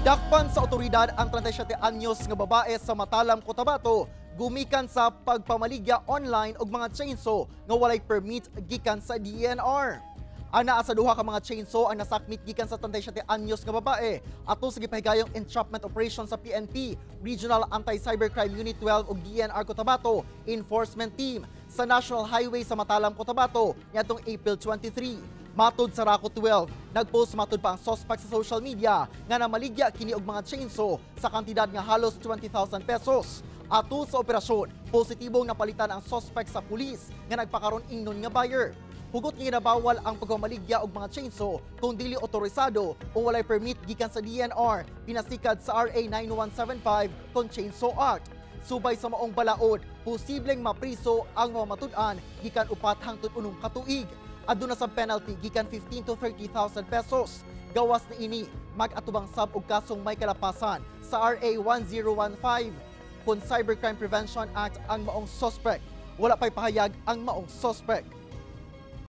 Dakpan sa otoridad ang 37 anyos nga babae sa Matalam, Cotabato, gumikan sa pagpamaligya online og mga chainsaw nga walay permit gikan sa DENR. Ana sa duha ka mga chainsaw ang nasakmit gikan sa 37 anyos nga babae ato sa gipahigayong entrapment operation sa PNP, Regional Anti-Cybercrime Unit 12 ug DENR Cotabato Enforcement Team sa National Highway sa Matalam, Cotabato niadtong April 23. Matod sa Rako 12, nagpost matod pa ang suspect sa social media nga namaligya kini og mga chainsaw sa kantidad nga halos 20,000 pesos. Ato sa operasyon, positibong napalitan ang suspect sa pulis nga nagpakaron ingnon nga buyer. Hugot nga ginabawal ang pagmamaligya og mga chainsaw kung dili otorisado o walay permit gikan sa DENR, pinasikad sa RA 9175 kon Chainsaw Act. Subay sa maong balaod, posibleng mapriso ang mga matud-an gikan 4 hangtod 6 ka tuig. Aduna sa penalty gikan 15 to 30,000 pesos. Gawas ni ini, mag-atubang sab og kasong may kalapasan sa RA 1015 kon Cybercrime Prevention Act ang maong suspect. Wala pa'y pahayag ang maong suspect.